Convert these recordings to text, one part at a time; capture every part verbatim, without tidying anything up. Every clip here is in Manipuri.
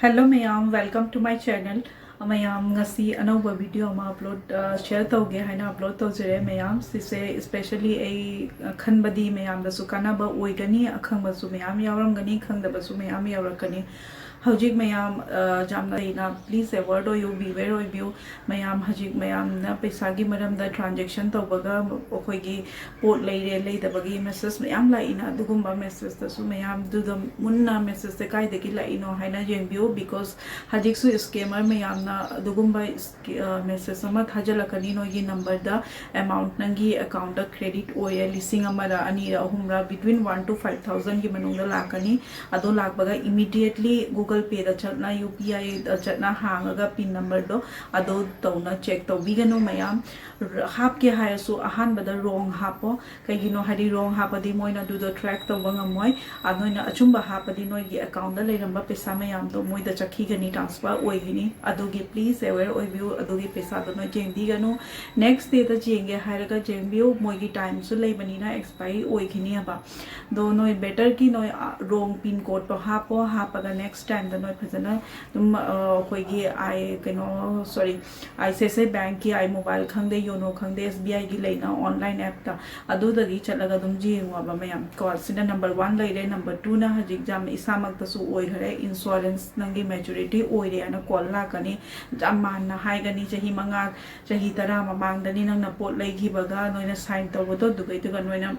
Hello ꯃꯌꯥꯝ, welcome to my channel. ꯃꯌꯥꯝ, ꯉꯁꯤ ꯑꯅꯧꯕ video ꯑꯃ upload, ꯑ, share ꯇꯧꯒꯦ ꯍꯥꯏꯅ upload ꯇꯧꯖꯔꯦ ꯃꯌꯥꯝ꯫ ꯁꯤꯁꯦ especially ꯑꯩ, ꯑ, ꯈꯟꯕꯗꯤ ꯃꯌꯥꯝꯗꯁꯨ ꯀꯥꯟꯅꯕ ꯑꯣꯏꯒꯅꯤ, ꯑꯈꯪꯕꯁꯨ ꯃꯌꯥꯝ ꯌꯥꯎꯔꯝꯒꯅꯤ, ꯈꯪꯗꯕꯁꯨ ꯃꯌꯥꯝ ꯌꯥꯎꯔꯛꯀꯅꯤ꯫ ꯍꯧꯖꯤꯛ ꯃꯌꯥꯝ, ꯑ, ꯌꯥꯝꯅ ꯂꯩꯅ, please aware ꯑꯣꯏꯌꯨ, beware ꯑꯣꯏꯕꯤꯌꯨ꯫ ꯃꯌꯥꯝ, ꯍꯧꯖꯤꯛ ꯃꯌꯥꯝꯅ ꯄꯩꯁꯥꯒꯤ ꯃꯔꯝꯗ transaction ꯇꯧꯕꯒ ꯑꯩꯈꯣꯏꯒꯤ ꯄꯣꯠ ꯂꯩꯔꯦ ꯂꯩꯗꯕꯒꯤ message ꯃꯌꯥꯝ ꯂꯥꯛꯏꯅ, ꯑꯗꯨꯒꯨꯝꯕ messageꯇꯁꯨ ꯃꯌꯥꯝꯗꯨꯗ ꯃꯨꯟꯅ messageꯁꯦ ꯀꯥꯏꯗꯒꯤ ꯂꯥꯛꯏꯅꯣ ꯍꯥꯏꯅ ꯌꯦꯡꯕꯤꯌꯨ꯫ Because ꯍꯧꯖꯤꯛꯁꯨ scammer ꯃꯌꯥꯝꯅ ꯑꯗꯨꯒꯨꯝꯕ ꯁ꯭ꯀꯤ-, ꯑ, message ꯑꯃ ꯊꯥꯖꯤꯜꯂꯛꯀꯅꯤ ꯅꯣꯏꯒꯤ numberꯗ, amount ꯅꯪꯒꯤ accountꯇ credit ꯑꯣꯏꯔꯦ, ꯂꯤꯁꯤꯡ ꯑꯃꯔ ꯑꯅꯤꯔ ꯑꯍꯨꯝꯔ, between one to five thousandꯒꯤ ꯃꯅꯨꯡꯗ ꯂꯥꯛꯀꯅꯤ꯫ ꯑꯗꯣ ꯂꯥꯛꯄꯒ immediately Google Payꯗ ꯆꯠꯅ, UPIꯗ ꯆꯠꯅ ꯍꯥꯡꯉꯒ pin numberꯗꯣ ꯑꯗꯣ ꯇꯧꯅ check ꯇꯧꯕꯤꯒꯅꯨ ꯃꯌꯥꯝ꯫ ꯔ-, ꯍꯥꯞꯀꯦ ꯍꯥꯏꯔꯁꯨ ꯑꯍꯥꯟꯕꯗ wrong ꯍꯥꯞꯄꯣ꯫ ꯀꯩꯒꯤꯅꯣ ꯍꯥꯏꯗꯤ wrong ꯍꯥꯞꯄꯗꯤ ꯃꯣꯏꯅ ꯑꯗꯨꯗꯣ track ꯇꯧꯕ ꯉꯝꯃꯣꯏ꯫ ꯑ, ꯅꯣꯏꯅ ꯑꯆꯨꯝꯕ ꯍꯥꯞꯄꯗꯤ ꯅꯣꯏꯒꯤ accountꯇ ꯂꯩꯔꯝꯕ ꯄꯩꯁꯥ ꯃꯌꯥꯝꯗꯣ ꯃꯣꯏꯗ ꯆꯠꯈꯤꯒꯅꯤ, transfer ꯑꯣꯏꯒꯅꯤ꯫ ꯑꯗꯨꯒꯤ please aware ꯑꯣꯏꯕꯤꯌꯨ, ꯑꯗꯨꯒꯤ ꯄꯩꯁꯥꯗꯣ ꯅꯣꯏ ꯆꯦꯟꯕꯤꯒꯅꯨ꯫ Next dayꯗ ꯆꯦꯟꯒꯦ ꯍꯥꯏꯔꯒ ꯆꯦꯟꯕꯤꯌꯨ, ꯃꯣꯏꯒꯤ timeꯁꯨ ꯂꯩꯕꯅꯤꯅ expire ꯑꯣꯏꯈꯤꯅꯤ ꯍꯥꯏꯕ꯫ ꯑꯗꯣ ꯅꯣꯏ betterꯒꯤ ꯅꯣꯏ, ꯑ, wrong pin codeꯇꯣ ꯍꯥꯞꯄꯣ, ꯍꯥꯞꯄꯒ next timeꯗ ꯅꯣꯏ ꯐꯖꯅ ꯑꯗꯨꯝ, ꯑ, ꯑꯩꯈꯣꯏꯒꯤ I, ꯀꯩꯅꯣ, sorry, ICICI Bankꯀꯤ I Mobile ꯈꯪꯗꯦ, YONO ꯈꯪꯗꯦ, SBIꯒꯤ ꯂꯩꯅ online appꯇ, ꯑꯗꯨꯗꯒꯤ ꯆꯠꯂꯒ ꯑꯗꯨꯝ ꯌꯦꯡꯉꯣꯕ ꯃꯌꯥꯝ ꯀꯣ꯫ ꯁꯤꯅ number one ꯂꯩꯔꯦ꯫ Number twoꯅ ꯍꯧꯖꯤꯛ ꯌꯥꯝ ꯏꯁꯥꯃꯛꯇꯁꯨ ꯑꯣꯏꯈꯔꯦ, insurance ꯅꯪꯒꯤ maturity ꯑꯣꯏꯔꯦ ꯍꯥꯏꯅ call ꯂꯥꯛꯀꯅꯤ꯫ ꯌꯥꯝ ꯃꯥꯟꯅ ꯍꯥꯏꯒꯅꯤ, ꯆꯍꯤ ꯃꯉꯥ, ꯆꯍꯤ ꯇꯔꯥ ꯃꯃꯥꯡꯗꯅꯤ ꯅꯪꯅ ꯄꯣꯠ ꯂꯩꯈꯤꯕꯒ ꯅꯣꯏꯅ sign ꯇꯧꯕꯗꯣ, ꯑꯗꯨꯒꯩꯗꯨꯒ ꯅꯣꯏꯅ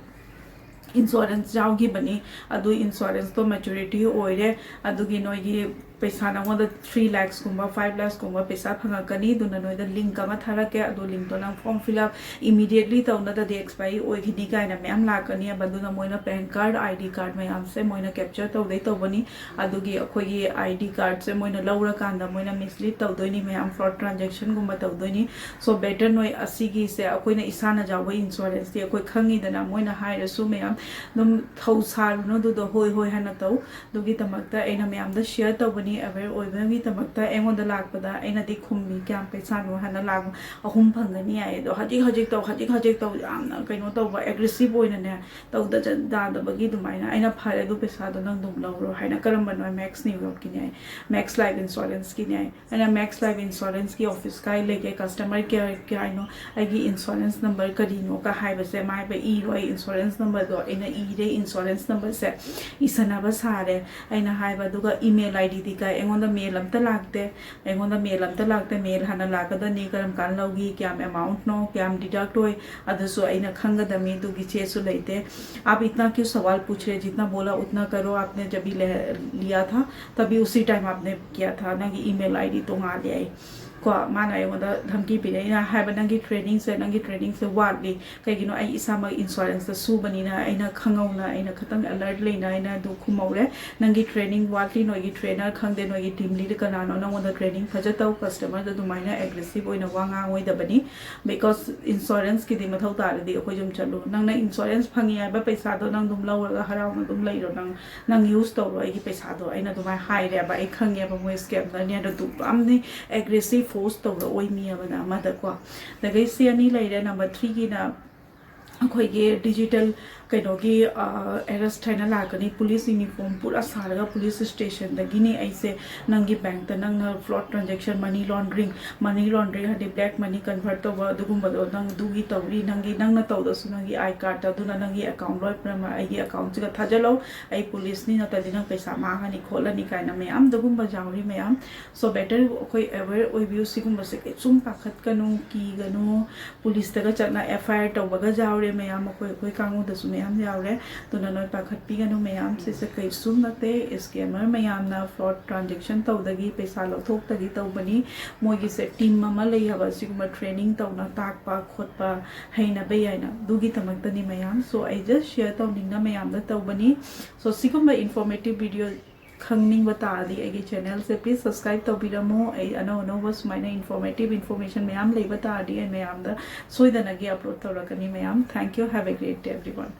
insurance ꯌꯥꯎꯈꯤꯕꯅꯤ, ꯑꯗꯨ insuranceꯇꯣ maturity ꯑꯣꯏꯔꯦ, ꯑꯗꯨꯒꯤ ꯅꯣꯏꯒꯤ ꯄꯩꯁꯥ ꯅꯉꯣꯟꯗ three lakhsꯀꯨꯝꯕ five lakhsꯀꯨꯝꯕ ꯄꯩꯁꯥ ꯐꯪꯉꯛꯀꯅꯤ꯫ ꯑꯗꯨꯅ ꯅꯣꯏꯗ link ꯑꯃ ꯊꯥꯔꯛꯀꯦ, ꯑꯗꯨ linkꯇꯣ ꯅꯪ form fill up immediately ꯇꯧꯅꯗꯗꯤ expire ꯑꯣꯏꯈꯤꯅꯤ ꯀꯥꯏꯅ ꯃꯌꯥꯝ ꯂꯥꯛꯀꯅꯦꯕ꯫ ꯑꯗꯨꯅ ꯃꯣꯏꯅ PAN card, ID card ꯃꯌꯥꯝꯁꯦ ꯃꯣꯏꯅ capture ꯇꯧꯗꯩ ꯇꯧꯕꯅꯤ꯫ ꯑꯗꯨꯒꯤ ꯑꯩꯈꯣꯏꯒꯤ ID cardꯁꯦ ꯃꯣꯏꯅ ꯂꯧꯔꯀꯥꯟꯗ ꯃꯣꯏꯅ mislead ꯇꯧꯗꯣꯏꯅꯤ ꯃꯌꯥꯝ, fraud transactionꯒꯨꯝꯕ ꯇꯧꯗꯣꯏꯅꯤ꯫ So better ꯅꯣꯏ ꯑꯁꯤꯒꯤꯁꯦ ꯑꯩꯈꯣꯏꯅ ꯏꯁꯥꯅ ꯌꯥꯎꯕ insuranceꯇꯤ ꯑꯩꯈꯣꯏ ꯈꯪꯉꯤꯗꯅ, ꯃꯣꯏꯅ ꯍꯥꯏꯔꯁꯨ ꯃꯌꯥꯝ ꯑꯗꯨꯝ ꯊꯧ ꯁꯥꯔꯨꯅꯨ, ꯑꯗꯨꯗꯣ ꯍꯣꯏ ꯍꯣꯏ ꯍꯥꯏꯅ ꯇꯧ꯫ ꯑꯗꯨꯒꯤꯗꯃꯛꯇ ꯑꯩꯅ ꯃꯌꯥꯝꯗ share ꯇꯧꯕꯅꯤ꯫ ꯑꯦꯋꯦꯌꯔ ꯑꯣꯏꯕꯒꯤꯗꯃꯛꯇ ꯑꯩꯉꯣꯟꯗ ꯂꯥꯛꯄꯗ ꯑꯩꯅꯗꯤ ꯈꯨꯝꯃꯤ, "ꯀꯌꯥꯝ ꯄꯩꯁꯥꯅꯣ?" ꯍꯥꯏꯅ ꯂꯥꯛ ꯑꯍꯨꯝ ꯐꯪꯒꯅꯤ ꯍꯥꯏ꯫ ꯑꯗꯣ ꯍꯧꯖꯤꯛ ꯍꯧꯖꯤꯛ ꯇꯧ, ꯍꯧꯖꯤꯛ ꯍꯧꯖꯤꯛ ꯇꯧ, ꯌꯥꯝꯅ ꯀꯩꯅꯣ ꯇꯧꯕ, ꯑꯦꯒ꯭ꯔꯦꯁꯤꯞ ꯑꯣꯏꯅꯅꯦ, ꯇꯧꯗ ꯆꯠ-, ꯌꯥꯗꯕꯒꯤ ꯑꯗꯨꯃꯥꯏꯅ꯫ ꯑꯩꯅ, "ꯐꯔꯦ, ꯑꯗꯨ ꯄꯩꯁꯥꯗꯣ ꯅꯪ ꯑꯗꯨꯝ ꯂꯧꯔꯣ" ꯍꯥꯏꯅ꯫ "ꯀꯔꯝꯕꯅꯣ?" "ꯃꯦꯛꯁ ꯅ꯭ꯌꯨ ꯌꯣꯔꯛꯀꯤꯅꯦ" ꯍꯥꯏ, "ꯃꯦꯛꯁ ꯂꯥꯏꯐ ꯏꯟꯁꯨꯔꯦꯟꯁꯀꯤꯅꯦ" ꯍꯥꯏ꯫ ꯑꯩꯅ, "ꯃꯦꯛꯁ ꯂꯥꯏꯐ ꯏꯟꯁꯨꯔꯦꯟꯁꯀꯤ ꯑꯣꯐꯤꯁ ꯀꯥꯏ ꯂꯩꯒꯦ? ꯀꯁꯇꯃꯔ ꯀꯦꯌꯔ ꯀꯌꯥꯅꯣ? ꯑꯩꯒꯤ ꯏꯟꯁꯨꯔꯦꯟꯁ ꯅꯝꯕꯔ ꯀꯔꯤꯅꯣ?" ꯀ ꯍꯥꯏꯕꯁꯦ ꯃꯥ ꯍꯥꯏꯕ, "ꯏꯔꯣ, ꯑꯩ ꯏꯟꯁꯨꯔꯦꯟꯁ ꯅꯝꯕꯔꯗꯣ ꯑꯩꯅ ꯏꯔꯦ, ꯏꯟꯁꯨꯔꯦꯟꯁ ꯅꯝꯕꯔꯁꯦ ꯏꯁꯟꯅꯕ ꯁꯥꯔꯦ" ꯑꯩꯅ ꯍꯥꯏꯕ꯫ ꯑꯗꯨꯒ ꯏꯃꯦꯜ ꯑꯥꯏ ꯗꯤꯗꯤ ꯀꯥꯏ? ꯑꯩꯉꯣꯟꯗ ꯃꯦꯜ ꯑꯝꯇ ꯂꯥꯛꯇꯦ꯫ ꯑꯩꯉꯣꯟꯗ ꯃꯦꯜ ꯑꯝꯇ ꯂꯥꯛꯇꯦ꯫ ꯃꯦꯜ ꯍꯥꯟꯅ ꯂꯥꯛꯀꯗꯕꯅꯤ, ꯀꯔꯝ ꯀꯥꯟꯗ ꯂꯧꯈꯤ, ꯀꯌꯥꯝ ꯑꯦꯃꯥꯎꯟꯠꯅꯣ, ꯀꯌꯥꯝ ꯗꯤꯗꯛ ꯑꯣꯏ, ꯑꯗꯨꯁꯨ ꯑꯩꯅ ꯈꯪꯒꯗꯕꯅꯤ꯫ ꯑꯗꯨꯒꯤ ꯆꯦꯁꯨ ꯂꯩꯇꯦ꯫ "आप इतना क्यों सवाल पूछ रहे? जितना बोला उतना करो, आपने जब भी ले लिया था, तभी उसी टाइम आपने किया था, ꯅꯪꯒꯤ ꯏꯃꯦꯜ ꯑꯥꯏ ꯗꯤ ꯇꯣꯉꯥꯜꯂꯦ" ꯑꯩ꯫ ꯀꯣ, ꯃꯥꯅ ꯑꯩꯉꯣꯟꯗ ꯙꯝꯀꯤ ꯄꯤꯔꯛꯑꯦ꯫ ꯑꯩꯅ ꯍꯥꯏꯕ, "ꯅꯪꯒꯤ ꯇ꯭ꯔꯦꯅꯤꯡꯁꯦ, ꯅꯪꯒꯤ ꯇ꯭ꯔꯦꯅꯤꯡꯁꯦ ꯋꯥꯠꯂꯤ꯫ ꯀꯩꯒꯤꯅꯣ? ꯑꯩ ꯏꯁꯥꯃꯛ ꯏꯟꯁꯨꯔꯦꯟꯁꯇ ꯁꯨꯕꯅꯤꯅ ꯑꯩꯅ ꯈꯪꯍꯧꯅ, ꯑꯩꯅ ꯈꯤꯇꯪ ꯑꯦꯂꯔꯠ ꯂꯩꯅ ꯑꯩꯅ ꯑꯗꯨ ꯈꯨꯝꯍꯧꯔꯦ꯫ ꯅꯪꯒꯤ ꯇ꯭ꯔꯦꯅꯤꯡ ꯋꯥꯠꯂꯤ, ꯅꯣꯏꯒꯤ ꯇ꯭ꯔꯦꯅꯔ ꯈꯪꯗꯦ, ꯅꯣꯏꯒꯤ ꯇꯤꯝ ꯂꯤꯗꯔ ꯀꯅꯥꯅꯣ? ꯅꯉꯣꯟꯗ ꯇ꯭ꯔꯦꯅꯤꯡ ꯐꯖ ꯇꯧ, ꯀꯁꯇꯃꯔꯗ ꯑꯗꯨꯃꯥꯏꯅ ꯑꯦꯒ꯭ꯔꯦꯁꯤꯞ ꯑꯣꯏꯅ ꯋꯥ ꯉꯥꯡꯉꯣꯏꯗꯕꯅꯤ꯫ ꯕꯤꯀꯣꯁ ꯏꯟꯁꯨꯔꯦꯟꯁꯀꯤꯗꯤ ꯃꯊꯧ ꯇꯥꯔꯗꯤ ꯑꯩꯈꯣꯏ ꯌꯨꯝ ꯆꯠꯂꯨ꯫ ꯅꯪꯅ ꯏꯟꯁꯨꯔꯦꯟꯁ ꯐꯪꯉꯤ ꯍꯥꯏꯕ ꯄꯩꯁꯥꯗꯣ ꯅꯪ ꯑꯗꯨꯝ ꯂꯧꯔꯒ ꯍꯔꯥꯎꯅ ꯑꯗꯨꯝ ꯂꯩꯔꯣ꯫ ꯅꯪ, ꯅꯪ ꯌꯨꯁ ꯇꯧꯔꯣ ꯑꯩꯒꯤ ꯄꯩꯁꯥꯗꯣ"꯫ ꯑꯩꯅ ꯑꯗꯨꯃꯥꯏꯅ ꯍꯥꯏꯔꯦꯕ꯫ ꯑꯩ ꯈꯪꯉꯦꯕ ꯃꯣꯏ ꯁ꯭ꯀꯦꯝꯗꯅꯦ꯫ ꯑꯗꯨ ꯌꯥꯝꯅ ꯑꯦꯒ꯭ꯔꯦꯁꯤꯞ ꯐꯣꯔꯁ ꯇꯧꯔꯛꯑꯣꯏ ꯃꯤ ꯑꯃꯅ ꯑꯃꯗꯀꯣ꯫ ꯑꯗꯒꯤ ꯁꯤ ꯑꯅꯤ ꯂꯩꯔꯦ꯫ ꯅꯝꯕꯔ ꯊ꯭ꯔꯤꯒꯤꯅ ꯑꯩꯈꯣꯏꯒꯤ ꯗꯤꯖꯤꯇꯦꯜ ꯀꯩꯅꯣꯒꯤ, ꯑ, ꯑꯦꯔꯦꯁ ꯍꯥꯏꯅ ꯂꯥꯛꯀꯅꯤ꯫ ꯄꯨꯂꯤꯁ ꯌꯨꯅꯤꯐꯣꯔꯝ ꯄꯨꯔꯥ ꯁꯥꯔꯒ ꯄꯨꯂꯤꯁ ꯁ꯭ꯇꯦꯁꯟꯗꯒꯤꯅꯤ ꯑꯩꯁꯦ ꯅꯪꯒꯤ ꯕꯦꯡꯛꯇ ꯅꯪꯅ fraud transaction, money laundering, money laundering ꯍꯥꯏꯗꯤ ꯕ꯭ꯂꯦꯛ ꯃꯅꯤ ꯀꯟꯚꯔꯠ ꯇꯧꯕ ꯑꯗꯨꯒꯨꯝꯕꯗꯣ ꯅꯪ ꯑꯗꯨꯒꯤ ꯇꯧꯔꯤ꯫ ꯅꯪꯒꯤ, ꯅꯪꯅ ꯇꯧꯗꯁꯨ ꯅꯪꯒꯤ ꯑꯥꯏ ꯀꯥꯔꯠꯇ ꯑꯗꯨꯅ ꯅꯪꯒꯤ ꯑꯦꯀꯥꯎꯟ ꯂꯣꯏ ꯄꯨꯝꯅꯃꯛ ꯑꯩꯒꯤ ꯑꯦꯀꯥꯎꯟꯁꯤꯗ ꯊꯥꯖꯤꯜꯂꯧ꯫ ꯑꯩ ꯄꯨꯂꯤꯁꯅꯤ, ꯅꯠꯇ꯭ꯔꯗꯤ ꯅꯪ ꯄꯩꯁꯥ ꯃꯥꯡꯉꯅꯤ ꯈꯣꯠꯂꯅꯤ ꯀꯥꯏꯅ ꯃꯌꯥꯝ ꯑꯗꯨꯒꯨꯝꯕ ꯌꯥꯎꯔꯤ ꯃꯌꯥꯝ꯫ So better ꯑꯩꯈꯣꯏ ꯑꯦꯋꯦꯌꯔ ꯑꯣꯏꯕꯤꯌꯨ꯫ ꯁꯤꯒꯨꯝꯕꯁꯦ ꯀꯩꯁꯨꯝ ꯄꯥꯈꯠꯀꯅꯨ, ꯀꯤꯒꯅꯨ꯫ ꯄꯨꯂꯤꯁꯇꯒ ꯆꯠꯅ ꯑꯦꯐ ꯑꯥꯏ ꯑꯥꯔ ꯇꯧꯕꯒ ꯌꯥꯎꯔꯦ ꯃꯌꯥꯝ, ꯑꯩꯈꯣꯏ, ꯑꯩꯈꯣꯏ ꯀꯥꯡꯕꯨꯗꯁꯨ ꯃꯌꯥꯝ ꯌꯥꯎꯔꯦ꯫ ꯑꯗꯨꯅ ꯅꯣꯏ ꯄꯥꯈꯠꯄꯤꯒꯅꯨ ꯃꯌꯥꯝ, ꯁꯤꯁꯦ ꯀꯩꯁꯨꯝ ꯅꯠꯇꯦ꯫ ꯁ꯭ꯀꯦꯃꯔ ꯃꯌꯥꯝꯅ ꯐ꯭ꯔꯣꯗ ꯇ꯭ꯔꯥꯟꯖꯦꯛꯁꯟ ꯇꯧꯗꯒꯤ, ꯄꯩꯁꯥ ꯂꯧꯊꯣꯛꯇꯒꯤ ꯇꯧꯕꯅꯤ꯫ ꯃꯣꯏꯒꯤꯁꯦ ꯇꯤꯝ ꯑꯃ ꯂꯩ ꯍꯥꯏꯕ, ꯁꯤꯒꯨꯝꯕ ꯇ꯭ꯔꯦꯅꯤꯡ ꯇꯧꯅ ꯇꯥꯛꯄ ꯈꯣꯠꯄ ꯍꯩꯅꯕ ꯌꯥꯏꯅ, ꯑꯗꯨꯒꯤꯗꯃꯛꯇꯅꯤ ꯃꯌꯥꯝ꯫ So ꯑꯩ ꯖꯁ ꯁꯤꯌꯔ ꯇꯧꯅꯤꯡꯅ ꯃꯌꯥꯝꯗ ꯇꯧꯕꯅꯤ꯫ So ꯁꯤꯒꯨꯝꯕ ꯏꯟꯐꯣꯔꯃꯦꯇꯤꯞ ꯚꯤꯗꯤꯑꯣ ꯈꯪꯅꯤꯡꯕ ꯇꯥꯔꯗꯤ ꯑꯩꯒꯤ ꯆꯦꯅꯦꯜꯁꯦ please subscribe ꯇꯧꯕꯤꯔꯝꯃꯣ꯫ ꯑꯩ ꯑꯅꯧ ꯑꯅꯧꯕ ꯁꯨꯃꯥꯏꯅ ꯏꯟꯐꯣꯔꯃꯦꯇꯤꯞ ꯏꯟꯐꯣꯔꯃꯦꯁꯟ ꯃꯌꯥꯝ ꯂꯩꯕ ꯇꯥꯔꯗꯤ ꯑꯩ ꯃꯌꯥꯝꯗ ꯁꯣꯏꯗꯅꯒꯤ ꯑꯞꯂꯣꯗ ꯇꯧꯔꯛꯀꯅꯤ ꯃꯌꯥꯝ꯫ Thank you, have a great day everyone.